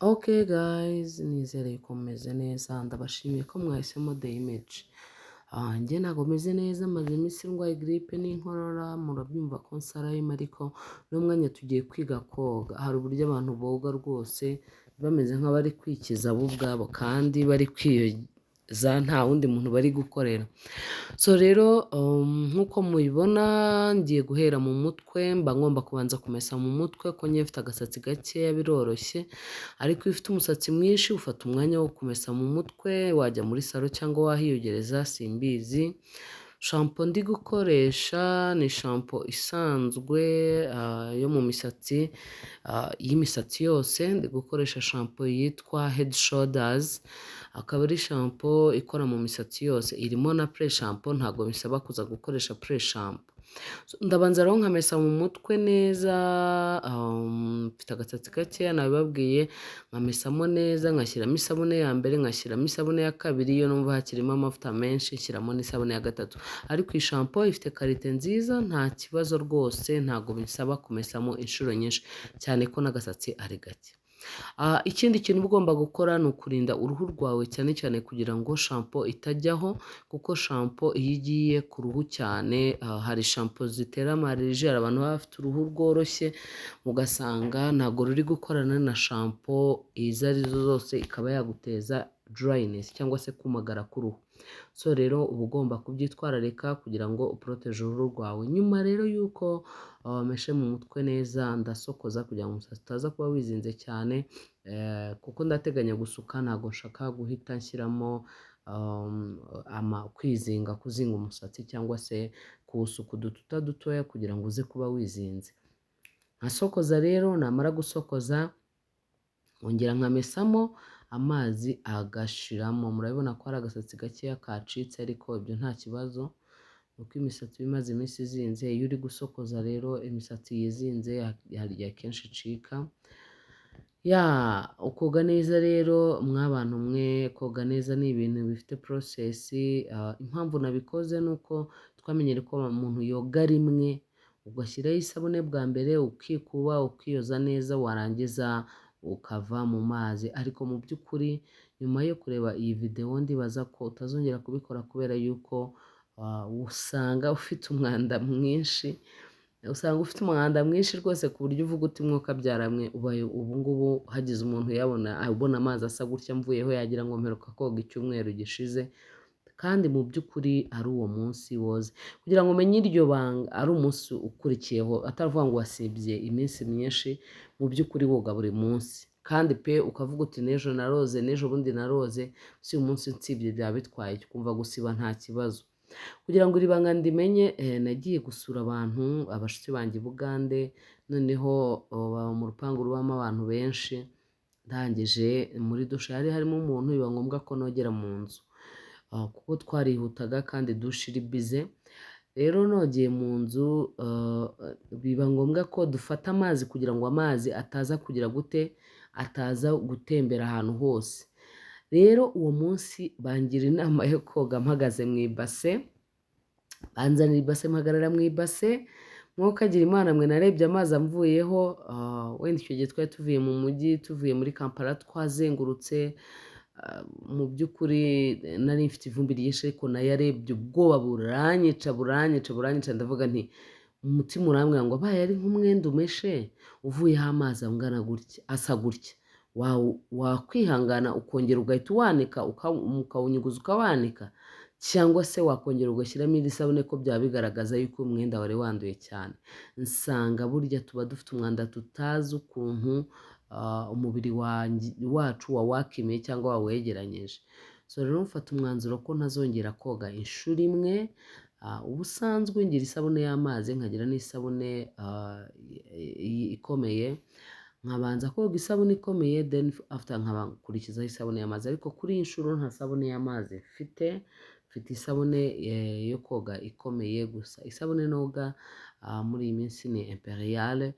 Okay guys, nizere ko mumeze neza, ndabashimiye ko mwahisemo The Image. Njye ntabwo meze neza, maze iminsi ndwaye grippe n'inkorora, murabyumva ko nsarayemo, ariko n'umwanya tugiye kwiga koga. Hari uburyo abantu boga rwose bameze nk'abari kwikiza bo ubwabo kandi bari kwiyoza, nta wundi muntu bari gukorera. So rero nk'uko mubibona, ngiye guhera mu mutwe. Mba ngomba kubanza kumesa mu mutwe ko njye mfite agasatsi gakeya, biroroshye, ariko iyo ufite umusatsi mwinshi ufata umwanya wo kumesa mu mutwe, wajya muri salon cyangwa wahiyogereza, simbizi. Shampoo ndi gukoresha ni shampoo isanzwe yo mu misatsi, y'imisatsi yose. Ndi gukoresha shampoo yitwa Head Shoulders, akaba ari shampoo ikora mu misatsi yose, irimo na pré-shampoo, ntabwo bisaba kuza gukoresha pré-shampoo. Ndabanza rero nkamesa mu mutwe neza, mfite agasatsi gakeya nabibabwiye, nkamesamo neza, ngashyiramo isabune ya mbere, ngashyiramo isabune ya kabiri, iyo numva hakirimo amavuta menshi nshyiramo n'isabune ya gatatu. Ariko iyi shampoo ifite qualité nziza, nta kibazo rwose, ntabwo bisaba kumesamo inshuro nyinshi, cyane ko n'agasatsi ari gake. Ikindi kintu uba ugomba gukora ni ukurinda uruhu rwawe, cyane cyane kugira ngo shampoo itajyaho, kuko shampoo iyo igiye ku ruhu cyane, hari shampoo zitera ama allergie, hari abantu baba bafite uruhu rworoshye ugasanga ntabwo ruri gukorana na shampoo izo arizo zose, ikaba yaguteza dryness cyangwa se kumagara k'uruhu. So rero uba ugomba kubyitwararika kugira ngo uporoteje uruhu rwawe. Nyuma rero y'uko wameshe mu mutwe neza, ndasokoza kugira ngo umusatsi utaza kuba wizinze cyane, kuko ndateganya gusuka, ntabwo nshaka guhita nshyiramo kwizinga, kuzinga umusatsi cyangwa se kuwusuka udututa dutoya kugira ngo uze kuba wizinze. Nkasokoza rero, namara gusokoza nkongera nkamesamo, amazi agashiramo. Murabibona ko hari agasatsi gakeya kacitse, ariko ibyo nta kibazo, nuko imisatsi iba imaze iminsi izinze. Iyo uri gusokoza rero, imisatsi yizinze hari igihe akenshi icika. Ya, ukoga neza rero, mwabantu mwe, koga neza ni ibintu bifite process. Impamvu nabikoze ni uko twamenyere ko umuntu yoga rimwe, ugashyiraho isabune bwa mbere, ukikuba, ukiyoza neza, warangiza ukava mu mazi. Ariko mu by'ukuri nyuma yo kureba iyi videwo ndibaza ko utazongera kubikora, kubera yuko usanga ufite umwanda mwinshi, usanga ufite umwanda mwinshi rwose, ku buryo uvuga uti: "Mwuka byaramwe, ubaye ubu ngubu hagize umuntu uyabona, abona amazi asa gutya mvuyeho, yagira ngo mperuka koga icyumweru gishize", kandi mu by'ukuri ari uwo munsi woze. Kugira ngo umenye iryo banga, ari umunsi ukurikiyeho, ataravuga ngo wasibye iminsi myinshi, mu by'ukuri woga buri munsi kandi pe, ukavuga uti: "N'ejo naroze, n'ejo bundi naroze, si uyu munsi nsibye byaba bitwaye?" Ukumva gusiba nta kibazo. Kugira ngo iri banga ndimenye, nagiye gusura abantu, abashuti banjye i Bugande, noneho baba mu rupangu rubamo abantu benshi. Ndangije muri douche hari harimo umuntu, biba ngombwa ko nogera mu nzu, kuko twarihutaga kandi douche iri busy. Rero nogeye mu nzu, biba ngombwa ko dufata amazi kugira ngo amazi ataza kugira gute, ataza gutembera ahantu hose. Rero uwo munsi bangira inama yo koga mpagaze mu ibase, banzanira ibase, mpagarara mu ibase. Mwokagira Imana mwe, narebye amazi amvuyeho, wenda icyo gihe twari tuvuye mu mujyi, tuvuye muri Kampala, twazengurutse, mu by'ukuri nari mfite ivumbi ryinshi, ariko nayarebye ubwoba buranyica, buranyica, buranyica. Ndavuga nti, umutima urambwira ngo: "Abaye ari nk'umwenda umeshe uvuyeho amazi angana gutya, asa gutya, wakwihangana ukongera ugahita uwanika, ukawunyuguza, ukawanika, cyangwa se wakongera ugashyiramo indi sabune, ko byaba bigaragaza yuko umwenda wari wanduye cyane?" Nsanga burya tuba dufite umwanda tutazi ukuntu umubiri wacu wawakimiye cyangwa wawegeranyije. So rero mfata umwanzuro ko ntazongera koga inshuro imwe. Ubusanzwe ngira isabune y'amazi, nkagira n'isabune ikomeye, nkabanza koga isabune ikomeye, then after nkabakurikizaho isabune y'amazi. Ariko kuri iyi nshuro nta sabune y'amazi mfite, mfite isabune yo koga ikomeye gusa. Isabune noga muri iyi minsi ni Imperial.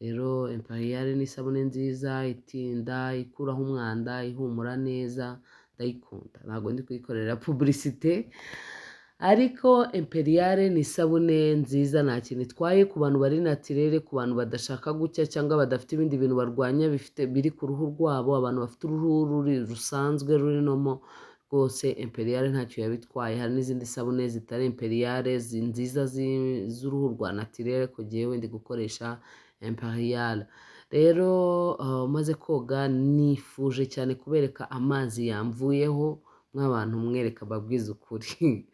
Rero Imperial ni isabune nziza, itinda, ikuraho umwanda, ihumura neza, ndayikunda. Ntabwo ndi kuyikorera publicité. Ariko Imperiale ni isabune nziza, nta kintu itwaye ku bantu bari naturel, ku bantu badashaka gucya cyangwa badafite ibindi bintu barwanya bifite biri ku ruhu rwabo, abantu bafite uruhu ruri rusanzwe ruri normal rwose Imperiale ntacyo yabitwaye. Hari n'izindi sabune zitari Imperiale nziza z'uruhu rwa naturel, ariko jyewe ndi gukoresha Imperiale. Rero maze koga nifuje cyane kubereka amazi yamvuyeho, nk'abantu mwereka mbabwiza ukuri,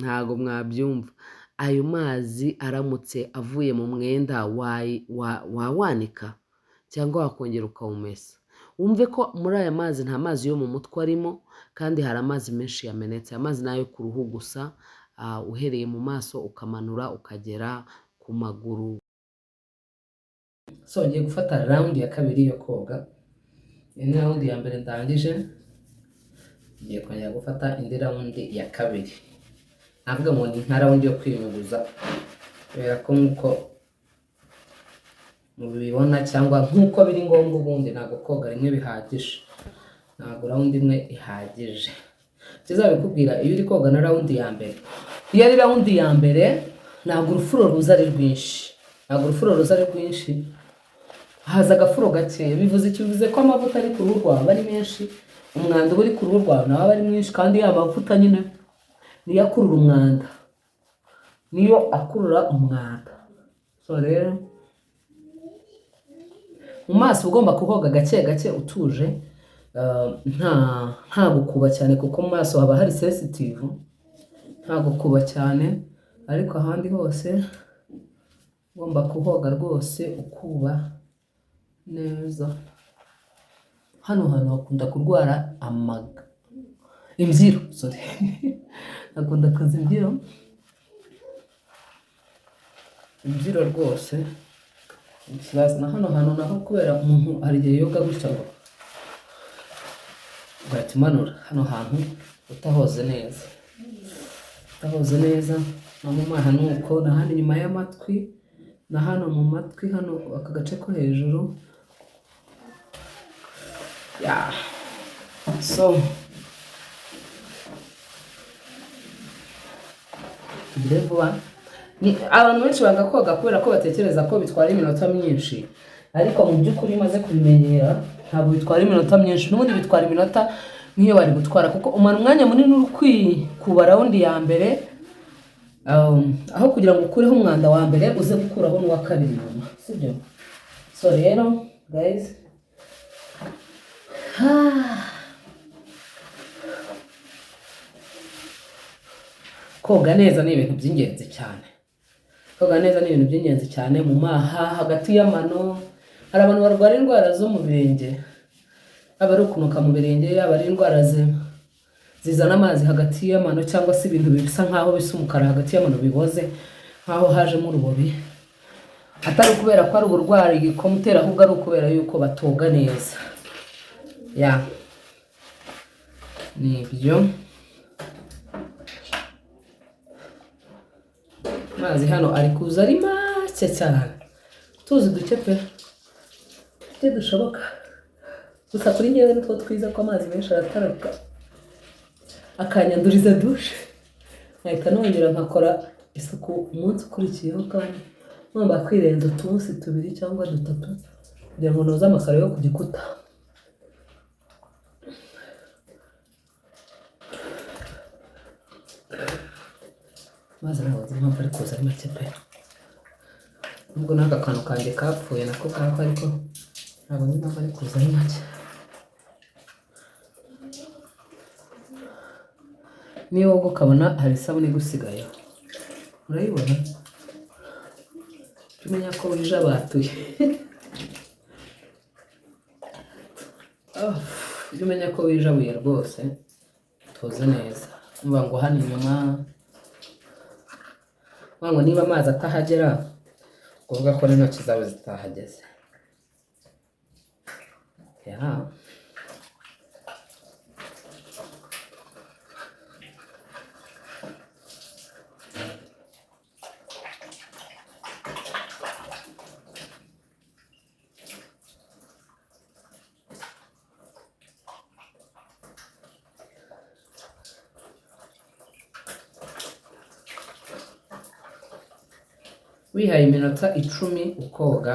ntago mwabyumva. Ayo mazi aramutse avuye mu mwenda wawanika cyangwa wakongera ukawumesa. Wumve ko muri aya mazi nta mazi yo mu mutwe arimo, kandi hari amazi menshi yamenetse. Amazi ni ayo ku ruhu gusa, uhereye mu maso ukamanura ukagera ku maguru. So ngiye gufata round ya kabiri yo koga. Iyi ni round ya mbere ndangije, ngiye kongera gufata indi round ya kabiri. Navuga ngo ni nka round yo kwiyunyuguza, kubera ko nk'uko mubibona cyangwa nk'uko biri ngombwa, ubundi ntabwo koga rimwe bihagije, ntabwo round imwe ihagije. Kizabikubwira iyo uri koga na round ya mbere. Iyo ari round ya mbere ntabwo urufuro ruza ari rwinshi, ntabwo urufuro ruza ari rwinshi, haza agafuro gakeya. Bivuze iki? Bivuze ko amavuta ari ku ruhu rwawe aba ari menshi, umwanda uba uri ku ruhu rwawe nawe aba ari mwinshi, kandi ya mavuta nyine niyo akurura umwanda, niyo akurura umwanda. So rero mu maso ugomba kuhoga gake gake utuje, nta gukuba cyane, kuko mu maso haba hari sensitive, nta gukuba cyane, ariko ahandi hose ugomba kuhoga rwose ukuba neza. Hano hantu hakunda kurwara amaga, imbyiro, sorry, hakunda kuza imbyiro, imbyiro rwose ikibazo. Na hano hantu naho kubera umuntu hari igihe yoga gutya ngo ugahita umanura hano hantu utahoze neza, utahoze neza. No mu maha ni uko, na hano inyuma y'amatwi, na hano mu matwi, hano aka gace ko hejuru ya. So tugire vuba. Ni abantu benshi banga koga kubera ko batekereza ko bitwara iminota myinshi, ariko mu by'ukuri umaze kubimenyera ntabwo bitwara iminota myinshi. N'ubundi bitwara iminota nk'iyo bari gutwara, kuko umara umwanya munini uri kwikuba round ya mbere, aho kugira ngo ukureho umwanda wa mbere uze gukuraho n'uwa kabiri nyuma, sibyo? So rero guys, ah, koga neza ni ibintu by'ingenzi cyane. Koga neza ni ibintu by'ingenzi cyane. Mu maha, hagati y'amano, hari abantu barwara indwara zo mu birenge, yaba ari ukunuka mu birenge, yaba ari indwara zizana amazi hagati y'amano, cyangwa se ibintu bisa nkaho bisa umukara hagati y'amano biboze nkaho hajemo urubobi, atari ukubera ko ari uburwayi komutera, ahubwo ari ukubera yuko batoga neza. Ya, ni ibyo. Amazi hano ari kuza ari make cyane, tuzi duke pe, duke dushoboka. Gusa kuri njyewe nitwo twiza, ko amazi menshi aratararuka akanyanduriza douche, nkahita nongera nkakora isuku umunsi ukurikiyeho, kandi ngomba kwirenza utunsi tubiri cyangwa dutatu kugira ngo noze amakaro yo ku gikuta. Amazi ntabwo nzi impamvu ari kuza ari make pe, nubwo n'aka kantu kanjye kapfuye nako kako, ariko ntabwo nzi impamvu ari kuza ari make. Niba woga ukabona hari isabune igusigayeho, urayibona, jya umenya ko wijabatuye. Jya umenya ko wijabuye rwose, tuze neza. Umva ngo hano inyuma, uvuga ngo niba amazi atahagera, kuvuga ko n'intoki zawe zitahageze ya. Wihaye iminota 10 ukoga.